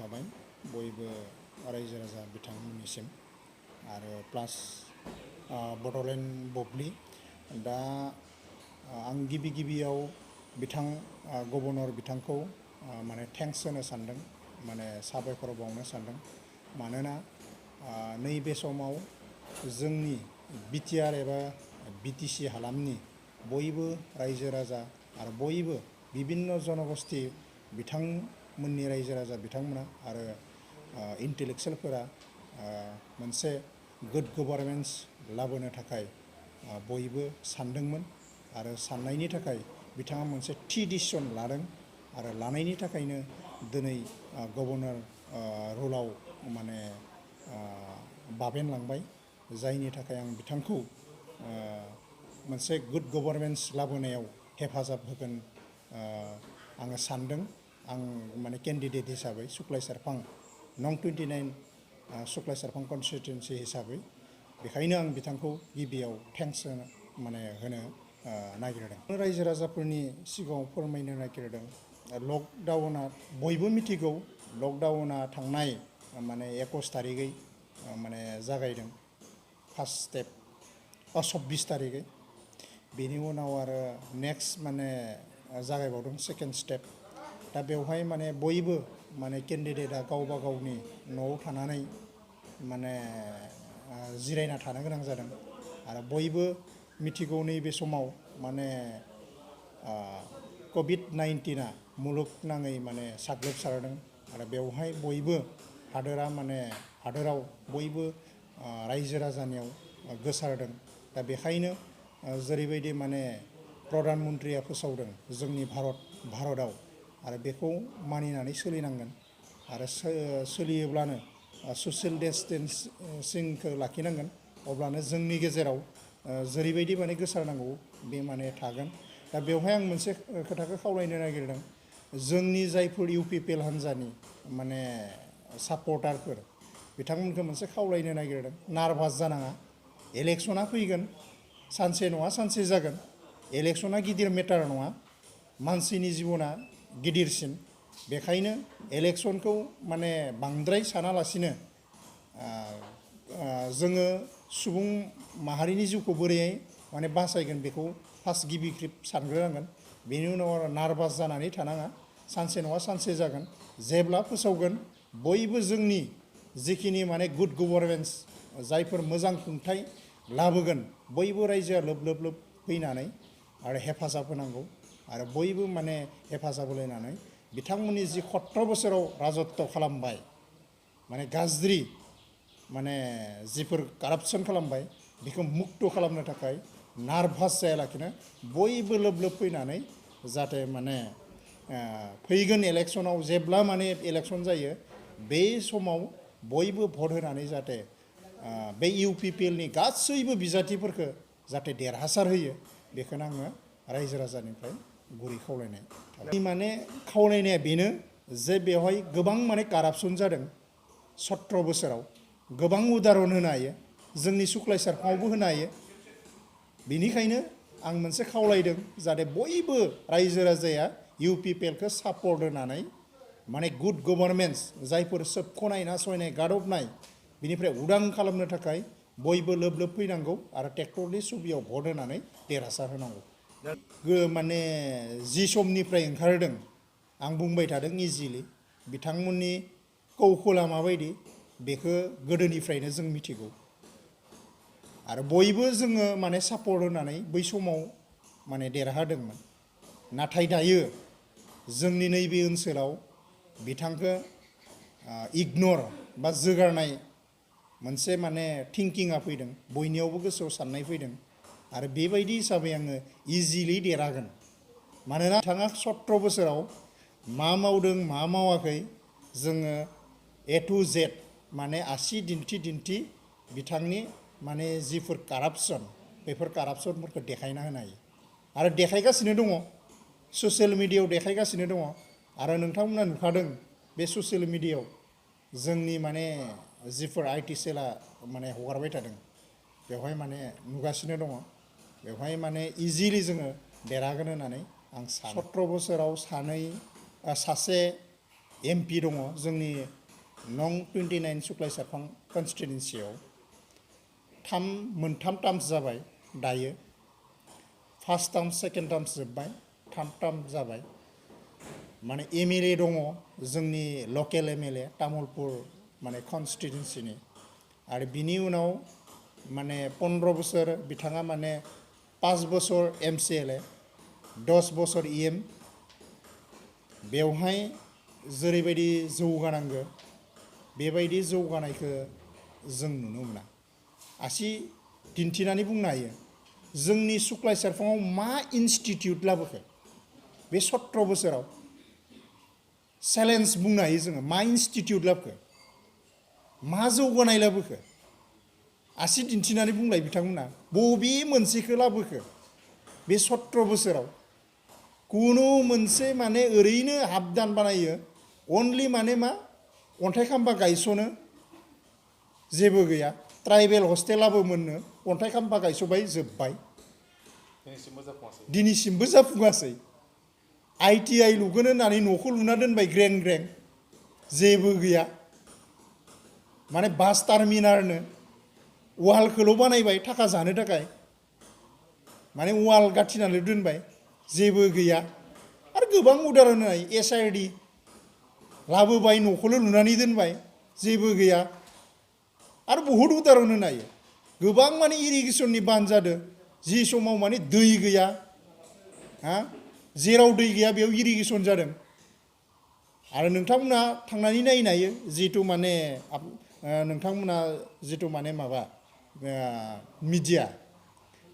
थाबाय बयबो रायजो राजा बिथांमोननिसिम आरो प्लास बड'लेण्ड बुब्लि दा आं गिबियाव गभर्नर बिथांखौ माने थेंक्स होनो सानदों माने साबायखर बावनो सानदों मानोना नैबे समाव जोंनि बिटिआर एबा बिटिसि हालामनि बयबो रायजो राजा आरो बयबो बिभिन्न जनगोष्ठी बिथांमोननि रायजो राजा बिथांमोना आरो इन्टेलेक्सुयेलफोरा मोनसे गुड गभार्नेन्स लाबोनो थाखाय बयबो सानदोंमोन आरो साननायनि थाखाय बिथाङा मोनसे थि डिसिसन लादों आरो लानायनि थाखायनो दिनै गभर्नर रलाव माने बाबेनलांबाय जायनि थाखाय आं बिथांखौ मोनसे गुड गभार्नेन्स लाबोनायाव हेफाजाब होगोन आङो सानदों आं माने केन्डिडेट हिसाबै सुक्लाय सेरफां नं 29 सुक्लाय सेरफां कनस्टिटुएन्सि हिसाबै बेखायनो आं बिथांखौ गिबियाव थेंक्स होनो नागिरदों रायजो राजाफोरनि सिगाङाव फोरमायनो नागिरदों लकडाउना बयबो मिथिगौ लकडाउना थांनाय माने 21 तारिखै माने जागायदों फार्स्ट स्टेप 26 तारिखै बेनि उनाव आरो नेक्स्ट माने जागायबावदों सेकेन्ड स्टेप दा बेवहाय माने बयबो माने केन्डिडेटआ गावबा गावनि न'आव थानानै माने जिरायना थानो गोनां जादों आरो बयबो मिथिगौ नैबे समाव माने COVID-19 मुलुगनाङै माने साग्लोबसारदों आरो बेवहाय बयबो हादोराव बयबो रायजो राजानियाव गोसारदों दा बेखायनो जेरैबायदि माने प्रधान मन्त्रिया फोसावदों जोंनि भारतआव आरो बेखौ मानिनानै सोलिनांगोन आरो सोलियोब्लानो ससियेल डिस्टेन्सिंखौ लाखिनांगोन अब्लानो जोंनि गेजेराव जेरैबायदि माने गोसारनांगौ बे माने थागोन दा बेवहाय आं मोनसे खोथाखौ खावलायनो नागिरदों जोंनि जायफोर UPPL हान्जानि माने सापर्टारफोर बिथांमोनखौ मोनसे खावलायनो नागिरदों नार्भास जानाङा इलेक्सना फैगोन सानसे नङा सानसे जागोन इलेक्सना गिदिर मेटार नङा मानसिनि जिबना गिदिरसिन बेखायनो इलेक्सनखौ माने बांद्राय सानालासिनो जोङो सुबुं माहारिनि जिउखौ बोरैहाय माने बासायगोन बेखौ फार्स्ट गिबि खेब सानग्रोनांगोन बेनि उनाव आरो नार्भास जानानै थानाङा सानसे नङा सानसे जागोन जेब्ला फोसावगोन बयबो जोंनि जिखिनि माने गुड गभार्नेन्स जायफोर मोजां खुंथाय लाबोगोन बयबो रायजोआ लोब फैनानै आरो हेफाजाब होनांगौ आरो बयबो माने हेफाजाब होलायनानै बिथांमोननि जि 17 बोसोराव राजत्व खालामबाय माने गाज्रि माने जिफोर कारापसन खालामबाय बेखौ मुक्त खालामनो थाखाय नार्भास जायालाखिनो बयबो लोब फैनानै जाहाथे माने फैगोन इलेक्सनाव जेब्ला माने इलेक्सन जायो बे समाव बयबो भट होनानै जाहाथे बे UPPLनि गासैबो बिजाथिफोरखौ जाहाथे देरहासार होयो बेखौनो आङो रायजो राजानिफ्राय गुरै खावलायनाय माने खावलायनाया बेनो जे बेवहाय गोबां माने कारापसन जादों 17 बोसोराव गोबां उदाहरन होनो हायो जोंनि सुक्लाय सेरफाङावबो होनो हायो बेनिखायनो आं मोनसे खावलायदों जाहाथे बयबो रायजो राजाया UPPLखौ सापर्ट होनानै माने गुड गभार्नेन्स जायफोर सोबख'नाय नासयनाय गादबनाय बिनिफ्राय उदां खालामनो थाखाय बयबो लोब फैनांगौ आरो ट्रेक्टरनि सुबियाव भट होनानै देरहासार होनांगौ माने जि समनिफ्राय ओंखारदों आं बुंबाय थादों इजिलि बिथांमोननि कौशला माबायदि बेखौ गोदोनिफ्रायनो जों मिथिगौ आरो बयबो जोङो माने सापर्ट होनानै बै समाव माने देरहादोंमोन नाथाय दायो जोंनि नैबे ओनसोलाव बिथांखौ इगनर बा जोगारनाय मोनसे माने थिंकिंआ फैदों बयनियावबो गोसोआव साननाय फैदों आरो बेबायदि हिसाबै आङो इजिलि देरहागोन मानोना बिथाङा 17 बोसोराव मा मावदों मा मावाखै जोङो A to Z माने आसि दिन्थि बिथांनि माने जिफोर कारापसन बेफोर कारापसनफोरखौ देखायना होनो हायो आरो देखायगासिनो दङ ससियेल मिडियायाव देखायगासिनो दङ आरो नोंथांमोना नुखादों बे ससियेल मिडियायाव जोंनि माने जिफोर IT सेलआ माने हगारबाय थादों बेवहाय माने नुगासिनो दङ बेवहाय माने इजिलि जोङो देरहागोन होननानै आं 17 बोसोराव सासे MP दङ जोंनि नं 29 सुक्लाय सारफां कन्स्टिटुएन्सियाव मोनथाम टार्म्स जाबाय दायो फार्स्ट टार्म सेकेन्ड टार्म्स जोब्बाय थार्ड टार्म जाबाय माने एमएलए दङ जोंनि लकेल एमएलए तामुलपुर माने कन्स्टिटुएन्सिनि आरो बिनि उनाव माने 15 बोसोर बिथाङा माने 5 बोसोर एमसिएलए 10 बोसोर इएम बेवहाय जेरैबायदि जौगानांगौ बेबायदि जौगानायखौ जों नुनो मोना आसि दिन्थिनानै बुंनो हायो जोंनि सुक्लाय सेरफाङाव मा इनस्टिट्युट लाबोखो बे 17 बोसोराव चेलेन्ज बुंनो हायो जोङो मा इनस्टिट्युट लाबोखो मा जौगानाय लाबोखो आसि दिन्थिनानै बुंलाय बिथांमोना बबे मोनसेखौ लाबोखो बे 17 बोसोराव कुनु मोनसे माने ओरैनो हाबदान बानायो अनलि माने मा अन्थाइ खाम्फा गायसनो जेबो गैया ट्राइबेल हस्टेलाबो मोननो अन्थाइ खाम्फा गायसबाय जोब्बाय दिनैसिमबो जाफुङासै आइटिआइ लुगोन होननानै न'खौ लुना दोनबाय ग्रें ग्रें जेबो गैया माने बास टार्मिनालनो वालखौल' बानायबाय थाखा जानो थाखाय माने वाल गाथिनानै दोनबाय जेबो गैया आरो गोबां उदाहरन होनाय एसआरडि लाबोबाय न'खौल' लुनानै दोनबाय जेबो गैया आरो बहुद उदाहरन होनो हायो गोबां माने इरिगेसननि बान जादों जि समाव माने दै गैया जेराव दै गैया बेयाव इरिगेसन जादों आरो नोंथांमोना थांनानै नायनो हायो जिहेतु माने नोंथांमोना जितु माने माबा मिडिया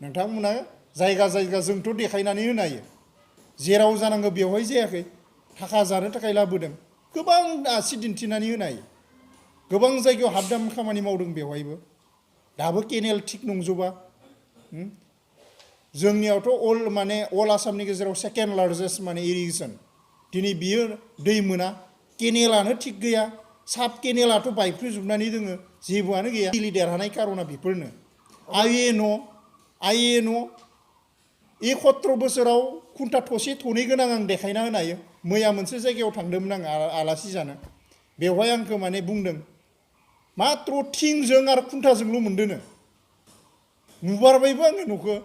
नोंथांमोना जायगा जायगा जोंथ' देखायनानै होनो हायो जेराव जानांगौ बेवहाय जायाखै थाखा जानो थाखाय लाबोदों गोबां आसि दिन्थिनानै होनो हायो गोबां जायगायाव हाबदाम खामानि मावदों बेवहायबो दाबो केनेल थिक नंजोबा जोंनियावथ' अल आसामनि गेजेराव सेकेन्ड लार्जेस्ट माने इरिगेसन दिनै बियो दै मोना केनेलानो थिक गैया साब केनेलाथ' बायफ्रुजोबनानै दोङो जेबोआनो गैया दिल्ली देरहानाय कारना बेफोरनो आइएन' 17 बोसोराव खुन्था थसे थनै गोनां आं देखायना होनो हायो मैया मोनसे जायगायाव थांदोंमोन आं आलासि जानो बेवहाय आंखौ माने बुंदों मात्र थिंजों आरो खुन्थाजोंल' मोनदोनो नुबारबायबो आङो न'खौ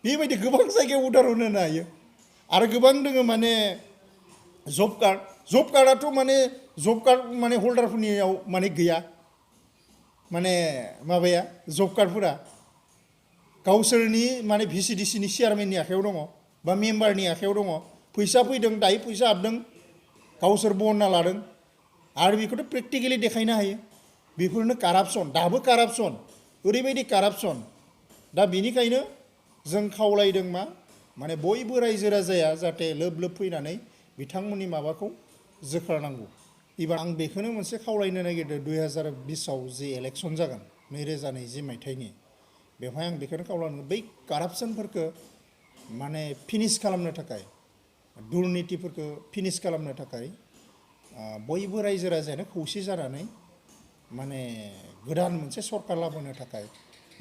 बेबायदि गोबां जायगायाव उदाहरन होनो हायो आरो गोबां दोङो माने जब कार्डआथ' माने जब कार्ड माने हल्डारफोरनियाव माने गैया माने माबाया जब कार्डफोरा गावसोरनि माने भिसिडिसिनि चेयारमेननि आखायाव दङ बा मेम्बारनि आखायाव दङ फैसा फैदों दायो फैसा हाबदों गावसोर बहनना लादों आरो बेखौथ' प्रेक्टिकेलि देखायनो हायो बेफोरनो कारापसन दाबो कारापसन ओरैबायदि कारापसन दा बेनिखायनो जों खावलायदों मा माने बयबो रायजो राजाया जाहाथे लोब लोब फैनानै बिथांमोननि माबाखौ जोखारनांगौ एबार आं बेखौनो मोनसे खावलायनो नागिरदों 2020आव जे इलेक्सन जागोन 2020 मायथाइनि बेवहाय आं बेखौनो खावलायनो बै कारापसनफोरखौ माने फिनिश खालामनो थाखाय दुर्नितिफोरखौ फिनिश खालामनो थाखाय बयबो रायजो राजायानो खौसे जानानै माने गोदान मोनसे सरकार लाबोनो थाखाय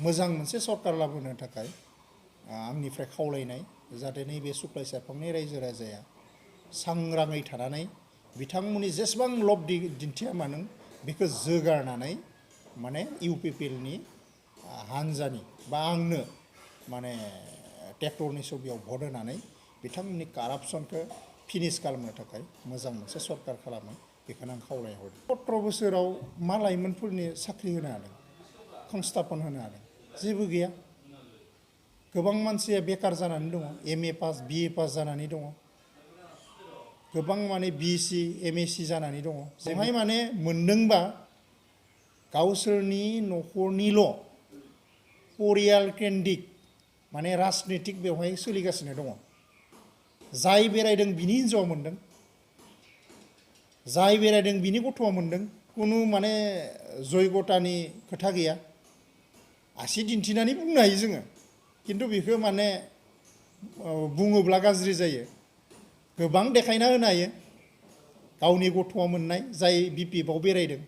मोजां मोनसे सरकार लाबोनो थाखाय आंनिफ्राय खावलायनाय जाहाथे नैबे सुक्लाय सेरफांनि रायजो राजाया सांग्राङै थानानै बिथांमोननि जेसेबां लब दिन्थिया मानो बेखौ जोगारनानै माने इउपिपिएलनि हानजानि बा आंनो माने ट्रेक्टरनि सबियाव भट होनानै बिथांमोननि कारापसनखौ फिनिश खालामनो थाखाय मोजां मोनसे सरकार खालामो बेखौनो आं खावलायहरदों 17 बोसोराव मा लाइमोनफोरनि साख्रि होनो हादों संस्थापन होनो हादों जेबो गैया गोबां मानसिया बेकार जानानै दङ एमए पास बिए पास जानानै दङ गोबां माने बिएससि एमएससि जानानै दङ बेवहाय माने मोनदोंबा गावसोरनि न'खरनिल' परियाल केन्द्रिक माने राजनितिक बेवहाय सोलिगासिनो दङ जाय बेरायदों बिनि हिन्जावा मोनदों जाय बेरायदों बिनि गथ'आ मोनदों कुनु माने जयगतानि खोथा गैया आसि दिन्थिनानै बुंनो हायो जोङो खिन्थु बेखौ माने बुङोब्ला गाज्रि जायो गोबां देखायना होनो हायो गावनि गथ'आ मोननाय जाय बिपिएफआव बेरायदों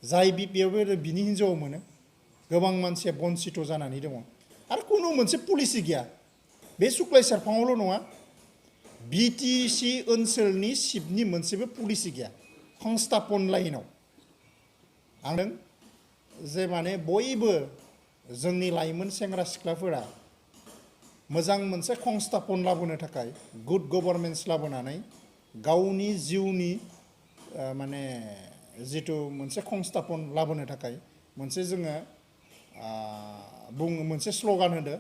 जाय बिपिएफआव बेरायदों बिनि हिन्जावाव मोनो गोबां मानसिया बन्सित जानानै दङ आरो कुनु मोनसे पलिसि गैया बे सुक्लाय सेरफाङावल' नङा बिटिसि ओनसोलनि सिपनि मोनसेबो पलिसि गैया संस्थापन लाइनाव आं जे माने बयबो जोंनि लाइमोन सेंग्रा सिख्लाफोरा मोजां मोनसे संस्थापन लाबोनो थाखाय गुड गभर्नमेन्स लाबोनानै गावनि जिउनि माने जिथु मोनसे संस्थापन लाबोनो थाखाय मोनसे जोङो बुङो मोनसे स्ल'गान होदो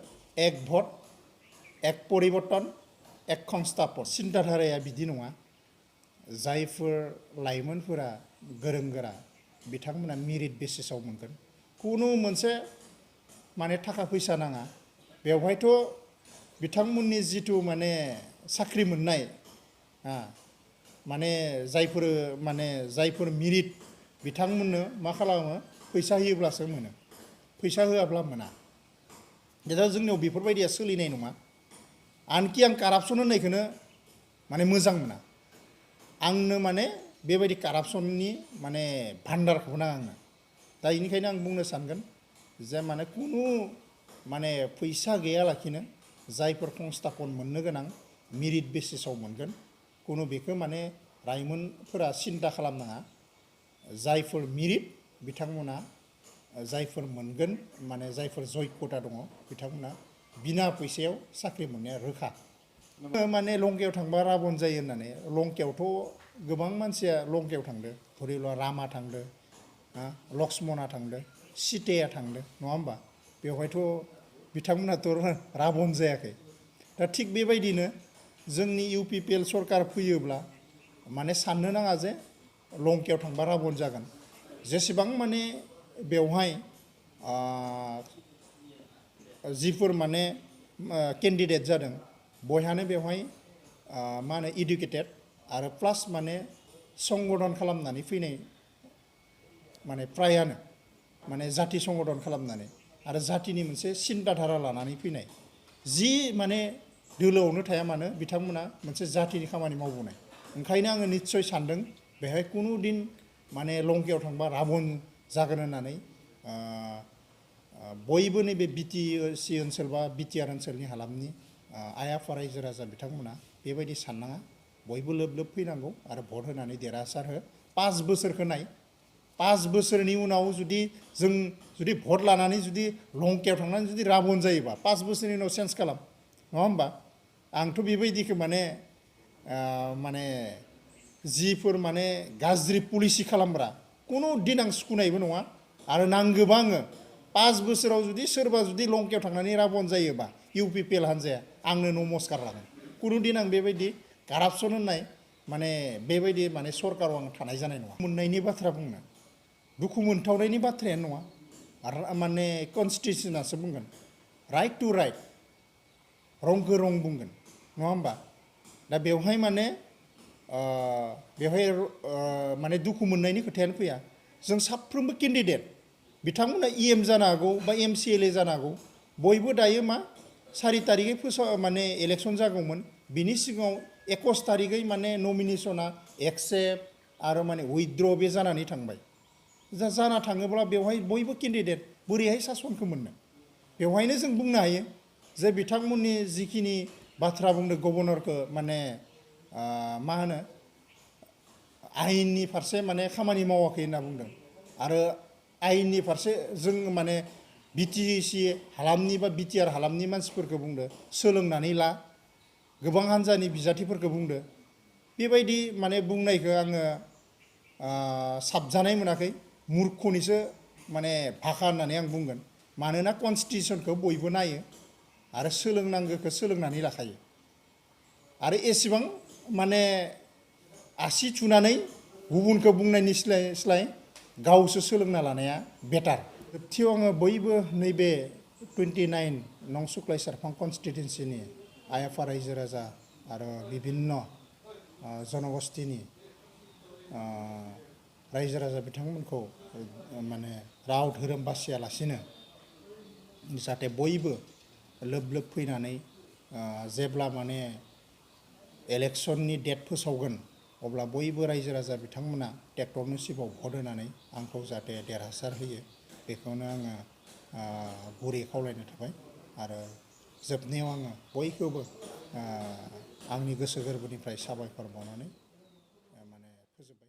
एक भट एक परिबर्तन एक संस्थापन सिन्ताधाराया बिदि नङा जायफोर लाइमोनफोरा गोरों गोरा बिथांमोना मेरिट बेसिसाव मोनगोन कुनु मोनसे माने थाखा फैसा नाङा बेवहायथ' बिथांमोननि जिथु माने साख्रि मोननाय माने जायफोर मेरिट बिथांमोननो मा खालामो फैसा होयोब्लासो मोनो फैसा होआब्ला मोना दा जोंनियाव बेफोरबायदिया सोलिनाय नङा आनखि आं कारापसन होननायखौनो माने मोजां मोना आंनो माने बेबायदि कारापसननि माने भान्डारखौ नाङा आंनो दा बेनिखायनो आं बुंनो सानगोन जे माने कुनु माने फैसा गैयालाखिनो जायफोर संस्थापन मोननो गोनां मेरिट बेसिसाव मोनगोन कुनु बेखौ माने लाइमोनफोरा सिन्ता खालामनाङा जायफोर मेरिट बिथांमोना जायफोर मोनगोन माने जायफोर जग्यता दङ बिथांमोना बिना फैसायाव साख्रि मोननाया रोखा माने लंकायाव थांबा राबन जायो होननानै लंकायावथ' गोबां मानसिया लंकायाव थांदो धरिल' रामा थांदो लक्ष्मणा थांदो सीताया थांदो नङा होमबा बेवहायथ' बिथांमोनाथ' राबन जायाखै दा थिग बेबायदिनो जोंनि UPPL सरकार फैयोब्ला माने साननो नाङा जे लंकायाव थांबा राबन जागोन जेसेबां माने बेवहाय जिफोर माने केन्डिडेट जादों बयहानो बेवहाय मा होनो इडुकेटेड आरो प्लास माने संगठन खालामनानै फैनाय माने फ्रायानो माने जाति संगठन खालामनानै आरो जातिनि मोनसे सिन्ताधारा लानानै फैनाय जि माने दोलोआवनो थाया मानो बिथांमोना मोनसे जातिनि खामानि मावबोनाय ओंखायनो आङो निस्सय सानदों बेहाय कुनु दिन माने लंकायाव थांबा राबन जागोन होननानै बयबो नैबे BTC ओनसोल बा BTR ओनसोलनि हालामनि आइ आफा रायजो राजा बिथांमोना बेबायदि साननाङा बयबो लोब लोब फैनांगौ आरो भट होनानै देरहासार हो 5 बोसोरखौ नाय 5 बोसोरनि उनाव जुदि जों जुदि भट लानानै जुदि लंकायाव थांनानै जुदि राबन जायोबा 5 बोसोरनि उनाव चेन्ज खालाम नङा होमबा आंथ' बेबायदिखौ माने जिफोर माने गाज्रि पलिसि खालामग्रा कुनु दिन आं सुखुनायबो नङा आरो नांगौबा आङो 5 बोसोराव जुदि सोरबा जुदि लंकायाव थांनानै राबन जायोबा UPPL हान्जाया आंनो नमस्कार लागोन कुनु दिन आं बेबायदि कारापसन होननाय माने बेबायदि माने सरकाराव आं थानाय जानाय नङा मोननायनि बाथ्रा बुंनो दुखु मोनथावनायनि बाथ्रायानो नङा आरो माने कनस्टिटिउसनासो बुंगोन राइट टु राइट रंखौ रं बुंगोन नङा होमबा दा बेवहाय माने माने दुखु मोननायनि खोथायानो फैया जों साफ्रोमबो केन्डिडेट बिथांमोना EM जानो हागौ बा MCLA जानो हागौ बयबो दायो मा 4 तारिखै माने इलेक्सन जागौमोन बिनि सिगाङाव 21 तारिखै माने नमिनेसना एक्सेप्ट आरो माने उइथड्र बे जानानै थांबाय जाना थाङोब्ला बेवहाय बयबो केन्डिडेट बोरैहाय सासनखौ मोननो बेवहायनो जों बुंनो हायो जे बिथांमोननि जिखिनि बाथ्रा बुंदों गभर्नरखौ माने मा होनो आयेननि फारसे माने खामानि मावाखै होनना बुंदों आरो आयेननि फारसे जों माने BTC हालामनि बा BTR हालामनि मानसिफोरखौ बुंदो सोलोंनानै ला गोबां हान्जानि बिजाथिफोरखौ बुंदो बेबायदि माने बुंनायखौ आङो साबजानाय मोनाखै मुर्खनिसो माने भाखा होननानै आं बुंगोन मानोना कनस्टिटिउसनखौ बयबो नायो आरो सोलोंनांगौखौ सोलोंनानै लाखायो आरो एसेबां माने आसि थुनानै गुबुनखौ बुंनायनि स्लाय गावसो सोलोंना लानाया बेटार जोबथियाव आङो बयबो नैबे 29 नं सुक्लाय सारफां कनस्टिटिउन्सिनि आइ आफा रायजो राजा आरो बिभिन्न जनगोष्ठीनि रायजो राजा बिथांमोनखौ माने राव धोरोम बासियालासिनो जाहाथे बयबो लोब लोब फैनानै जेब्ला माने इलेक्सननि डेट फोसावगोन अब्ला बयबो रायजो राजा बिथांमोना ट्रेक्टरनि सिगाङाव भट होनानै आंखौ जाहाथे देरहासार होयो बेखौनो आङो गुरै खावलायनो थाबाय आरो जोबनायाव आङो बयखौबो आंनि गोसो गोरबोनिफ्राय साबायखर बावनानै माने फोजोबबाय